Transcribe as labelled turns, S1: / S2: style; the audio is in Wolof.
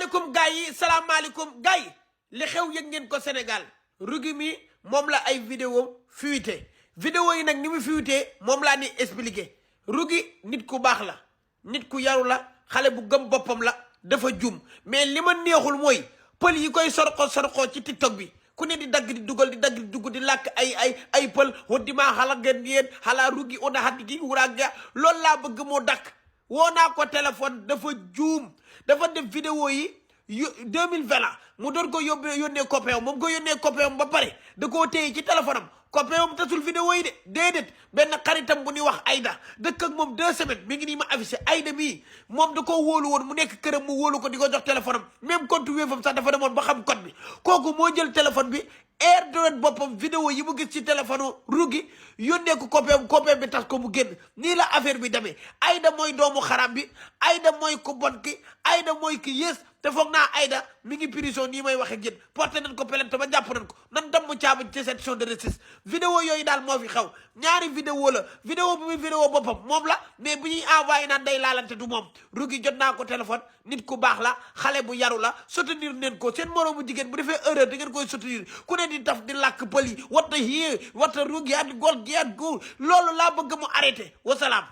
S1: salaamaaleykum gars yi salaamaaleykum gars yi li xew yëg ngeen ko Sénégal Rougui mi moom la ay vidéo fuité vidéo yi nag ni mu fuité moom laa ni expliqué Rougui nit ku baax la nit ku yaru la xale bu gëm boppam la dafa jum mais li ma neexul mooy pël yi koy sorxo ci TikTok bi ku ne di dagg di dugal di dagg di dugg di làkk ay pël woddi maa xala ngeen yéen xalaa Rougui ona xat gi wuraaga loolu laa bëgg moo dakk woo naa ko téléphone dafa juum dafa def vidéo yi 2020 la mu doon ko yónnee copain moom ko yónnee copain ba pare da koo téye ci téléphone am copain am tasul vidéo yi de déedéet benn xaritam bu ñuy wax Aïda dëkk ak moom 2 semaines mi ngi nii ma affiché Aïda mii moom da koo wóolu woon mu nekk këram mu wóolu ko di ko jox téléphone am même compte Wave am sax dafa demoon ba xam code bi kooku moo jël téléphone bi airdrop boppam vidéo yi mu gis ci téléphone Rougui yónnee ko copain bi tas ko mu génn nii la affaire bi demee Aïda mooy doomu xaram bi Aïda mooy ku bon ki Aïda mooy ki yées te foog naa Aïda mi ngi prison nii may waxe génn porté nañ ko plainte ba jàpp nañ ko nan damm caabi ci section de justice vidéo yooyu daal moo fi xew ñaari vidéo la vidéo bi muy vidéo boppam moom la mais bu ñuy envoyé naan day laalante du moom Rougui jot naa ko téléphone nit ku baax la xale bu yaru la soutenir neen ko seen moroomu jigéen bu defee erreur da ngeen koy soutenir ku ne di taf di làkk pël yi wata Rougui at gol gi at go loolu laa bëgg mu arrêté wasalaam